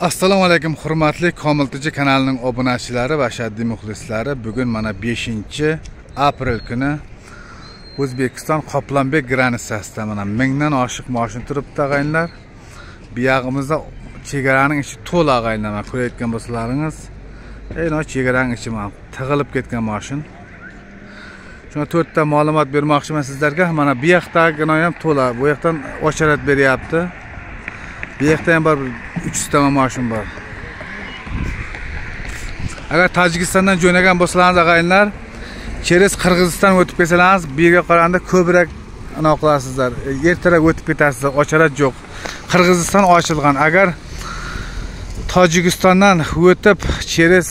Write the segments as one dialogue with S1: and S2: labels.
S1: Assalomu alaykum hurmatli Komil TJ kanalining obunachilari va ashaddiy muxlislari. Bugun mana 5-aprel kuni O'zbekiston Qoplonbek granitsasida mana 1000dan oshiq mashina turibdi ag'ayinlar. Bu yog'imizda chegaraning ichi to'la ag'ayinlar. Mana ko'rayotgan bo'lsalaringiz, aynan chegaraning ichi mana tig'ilib ketgan mashina. Shunga 4 ta ma'lumot bermoqchiman sizlarga. Mana bu yoqdagina ham to'la, bu yoqdan osharat beryapti. Bu yoqda ham bor 300 ta mashina bor. Agar Tojikistondan jo'nagan bo'lsalaringiz ag'ayinlar, через Qirg'iziston o'tib kelsalaringiz, bu yerga qaraganda ko'proq ana qilasizlar, ertaroq o'tib ketasizlar, ocharat yo'q. Qirg'iziston ochilgan. Agar Tojikistondan o'tib через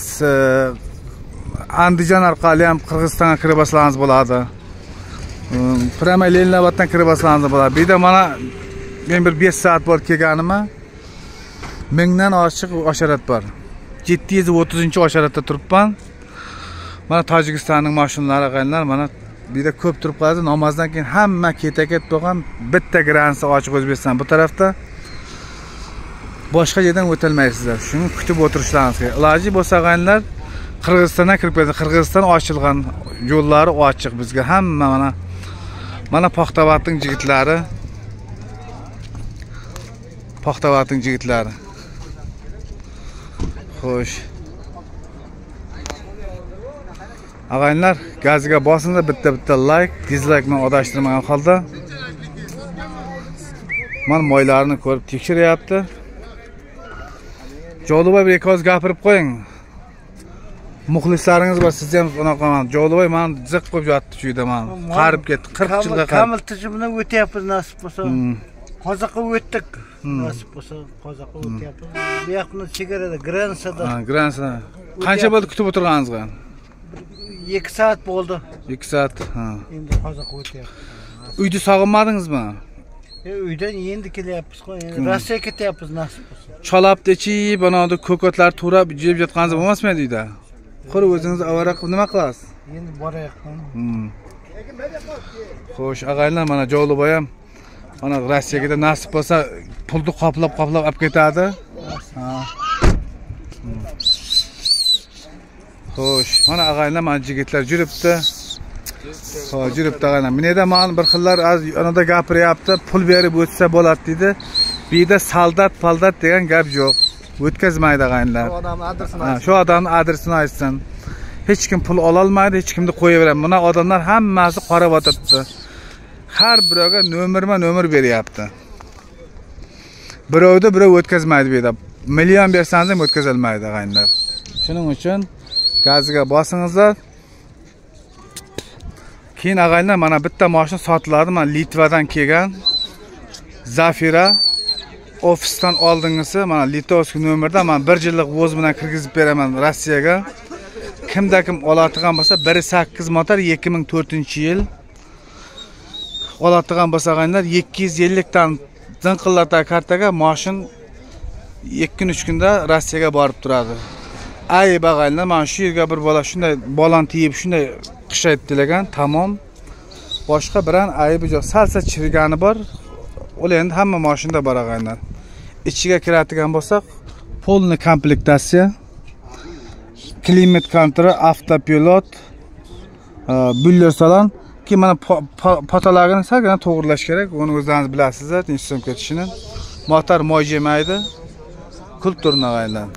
S1: Andijon orqali ham Qirg'izistonga kirib olsangiz bo'ladi. Prama Leninoboddan kirib olsangiz bo'ladi. Bu yerda mana men bir 5 soat bor kelganimma 1000dan oshiq osharat bor. 730-osharatda turibman. Mana Tojikistonning mashinalari ag'ayinlar, mana bu yerda ko'p turib qoldi. Namozdan keyin hamma keta-ket bo'lgan, bitta granitsa ochiq O'zbekiston bu tarafda. Boshqa yerdan o'tolmaysizlar. Shuni kutib o'tirishlaringiz kerak. Iloji bo'lsa ag'ayinlar Qirg'izistondan kirib keladi. Qirg'iziston ochilgan, yo'llari ochiq bizga hamma mana mana Paxtavatning jigitlari. Paxtavatning jigitlari. Xo'sh. Ag'ayinlar, gaziga bosinglar, bitta-bitta like, dislike bilan adashtirmagan holda. Mana moylarini ko'rib tekshiryapti. Jolubay bir ikki oz gapirib qo'ying. Muxlislaringiz bor, sizni ham unaqa man. Jolubay meni ziq qo'yib yotdi shu yerda man. Qarib ketdi 40 yilga qarib.
S2: Kamil TJ bilan o'tyapmiz nasib bo'lsa. Qozoqqa o'tdik. Nasib bo'lsa Qozoqqa o'tyapmiz. Bu yoqni chegarada, granitsada.
S1: Ha, granitsada. Qancha bo'ldi kutib o'tirganingizga?
S2: 2 soat bo'ldi.
S1: 2 soat, ha.
S2: Endi Qozoqqa o'tyapmiz.
S1: Uyni sog'inmadingizmi?
S2: Uydan endi kelyapmiz-ku. Endi Rossiyaga ketyapmiz nasib bo'lsa.
S1: Cholab dechib, anada ko'katlar to'rab yeb yotganingiz bo'lmasmi uyda? Qur o'zingiz avara qilib nima qilasiz?
S2: Endi borayapman.
S1: Xo'sh, ag'ayinlar, mana Jolubay ham mana Rossiyaga nasib bo'lsa pulni qoplab-qoplab olib ketadi. Ha. Xo'sh, mana ag'ayinlar, mana jigitlar yuribdi. Xo'sh, yuribdi ag'ayinlar. Menida mana bir xillar anada gapiryapti, pul berib o'tsa bo'ladi dedi. Bu yerda soldat, paldat degan gap yo'q. O'tkazmaydi ag'ayinlar.
S3: Shu odamning adresini aytsin.
S1: Shu odamning adresini aytsin. Hech kim pul ola olmaydi, hech kimni qo'yaveradi. Mana odamlar hammasi qarab o'tiribdi. Har birovga nomerma-nomer beryapti. Birovni birov o'tkazmaydi bu yerda. Million bersangiz ham o'tkazolmaydi ag'ayinlar. Shuning uchun gaziga bosingizlar. Keyin ag'ayinlar mana bitta mashina sotiladi. Mana Litvadan kelgan Zafira ofisdan oldingisi mana litovskiy nomerda men 1 yillik voz bilan kirgizib beraman Rossiyaga. Kimda kim oladigan bo'lsa 1.8 motor 2004-yil oladigan bo'lsa ag'ayinlar 250 dan zinqillata kartaga mashin 2-3 kunda Rossiyaga borib turadi. Ayb ag'ayinlar, mana shu yerga bir bola shunday balon tiyib shunday qishaydi degan, tamom. Boshqa biron aybi yo'q. Sal-sal chirigani bor. Ular endi hamma mashinada bor ag'ayinlar. Ichiga kiradigan bo'lsak, polni komplektatsiya, klimat kontrol, avtopilot, buller salon. Ki mana potologini salgina to'g'rilash kerak. Uni o'zingiz bilasizlar, necha so'm ketishini. Motor moy yemaydi. Kulturni ag'ayinlar.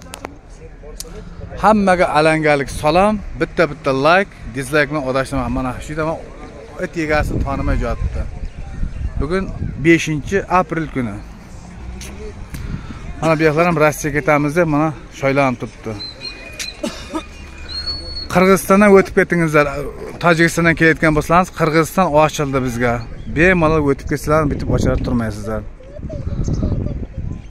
S1: Hammaga alangalik salom, bitta-bitta like, dislike bilan adashtirma. Mana shu yerda it egasini tanimay yotibdi. Bugun 5-aprel kuni. Mana bu yoqlar ham Rossiyaga ketamiz deb mana shoylanib turibdi. Qirg'izistondan o'tib ketingizlar. Tojikistondan kelayotgan bo'lsangiz, Qirg'iziston ochildi bizga. Bemalol o'tib ketsalar, bitib ocharib turmaysizlar.